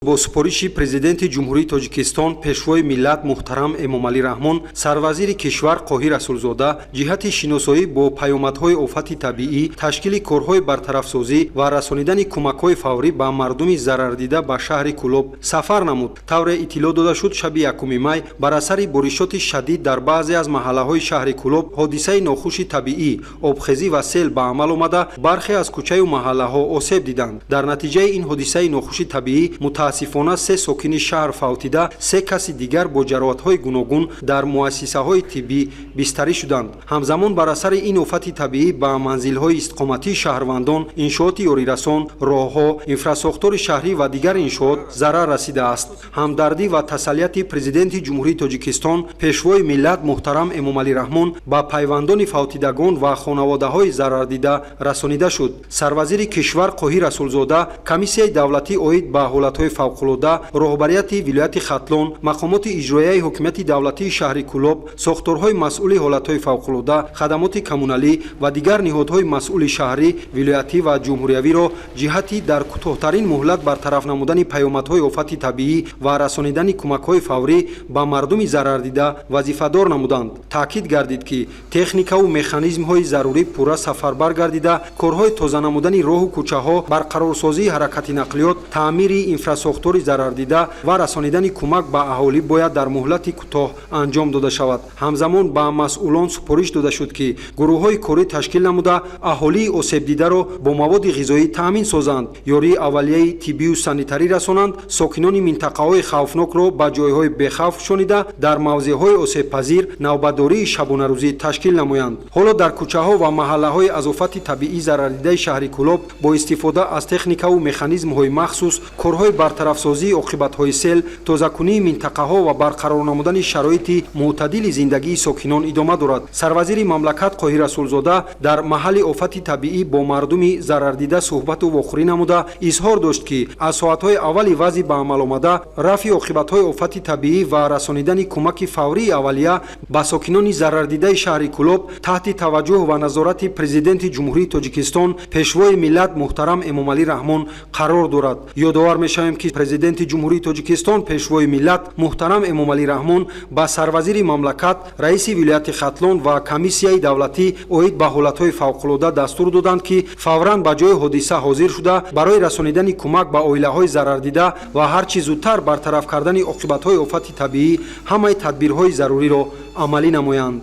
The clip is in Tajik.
Бо супориши Президенти Ҷумҳурии Тоҷикистон, Пешвои миллат муҳтарам Эмомалӣ Раҳмон, сарвазири кишвар Қоҳир Расулзода ҷиҳати шиносоӣ бо паёмадҳои офати табиӣ, ташкили корҳои бартарафсозӣ ва расонидани кӯмакҳои фаврӣ ба мардуми зарардида ба шаҳри Кӯлоб сафар намуд. Тавре иттилоъ дода шуд, шаби 1 май бар асари боришоти шадид дар баъзе аз маҳаллаҳои шаҳри Кӯлоб ҳодисаи нохуши табиӣ, обхезӣ ва сел ба амал омада, бархе аз кӯчаю маҳаллаҳо осеб диданд. Дар натиҷаи ин ҳодисаи нохуши табиӣ, мутаассифона, се сокини шаҳр фавтида, се каси дигар бо ҷароҳатҳои гуногун дар муассисаҳои тиббӣ бистарӣ шуданд. Ҳамзамон, бар асари ин офати табиӣ ба манзилҳои истиқоматии шаҳрвандон, иншооти ёрирасон, роҳҳо, инфрасохтори шаҳрӣ ва дигар иншоот зарар расидааст. Ҳамдардӣ ва тасаллияти Президенти Ҷумҳурии Тоҷикистон, Пешвои миллат муҳтарам Эмомалӣ Раҳмон ба пайвандони фавтидагон ва хонаводаҳои зарардида расонида шуд. Сарвазири кишвар Қоҳир Расулзода Комиссияи давлатӣ оид ба ҳолатҳои фавқулода, роҳбарияти вилояти Хатлон, мақомоти иҷроияи ҳокимияти давлатии шаҳри Кӯлоб, сохторҳои масъули ҳолатҳои фавқулода, хадамоти коммуналӣ ва дигар ниҳодҳои масъули шаҳрӣ, вилоятӣ ва ҷумҳуриявиро ҷиҳати дар кӯтоҳтарин муҳлат бартараф намудани паёмадҳои офати табиӣ ва расонидани кӯмакҳои фаврӣ ба мардуми зарардида вазифадор намуданд. Таъкид гардид, ки техникаву механизмҳои зарурӣ пурра сафарбар гардида, корҳои тоза намудани роҳу кӯчаҳо, барқарорсозии ҳаракати нақлиёт, таъмири инфрасохтори зарардида ва расонидани кӯмак ба аҳолӣ бояд дар муҳлати кӯтоҳ анҷом дода шавад. Ҳамзамон, ба масъулон супориш дода шуд, ки гурӯҳҳои корӣ ташкил намуда, аҳолии осебдидаро бо маводи ғизоӣ таъмин созанд, ёрии аввалияи тиббию санитарӣ расонанд, сокинони минтақаҳои хавфнокро ба ҷойҳои бехавф кӯчонида, дар мавзеъҳои осебпазир навбатдории шабонарӯзӣ ташкил намоянд. Ҳоло дар кӯчаҳо ва маҳаллаҳои аз офати табиӣ зарардидаи шаҳри Кӯлоб бо истифода аз техникаву механизмҳои махсус корҳои бартарафсозии оқибатҳои сел, тозакунии минтақаҳо ва барқарор намудани шароити мӯътадили зиндагии сокинон идома дорад. Сарвазири мамлакат Қоҳир Расулзода дар маҳалли офати табиӣ бо мардуми зарардида суҳбату вохӯрӣ намуда, изҳор дошт, ки аз соатҳои аввали вазъи ба амал омада рафъи оқибатҳои офати табиӣ ва расонидани кӯмаки фаврии аввалия ба сокинони зарардидаи шаҳри Кӯлоб таҳти таваҷҷӯҳ ва назорати Президенти Ҷумҳурии Тоҷикистон, Пешвои миллат муҳтарам Эмомалӣ Раҳмон қарор дорад. Ёдовар мешавем, ки Президенти Ҷумҳурии Тоҷикистон, Пешвои миллат муҳтарам Эмомалӣ Раҳмон ба сарвазири мамлакат, раиси вилояти Хатлон ва Комиссияи давлатӣ оид ба ҳолатҳои фавқулода дастур доданд, ки фавран ба ҷои ҳодиса ҳозир шуда, барои расонидани кӯмак ба оилаҳои зарардида ва ҳарчи зудтар бартараф кардани оқибатҳои офати табиӣ ҳамаи тадбирҳои заруриро амалӣ намоянд.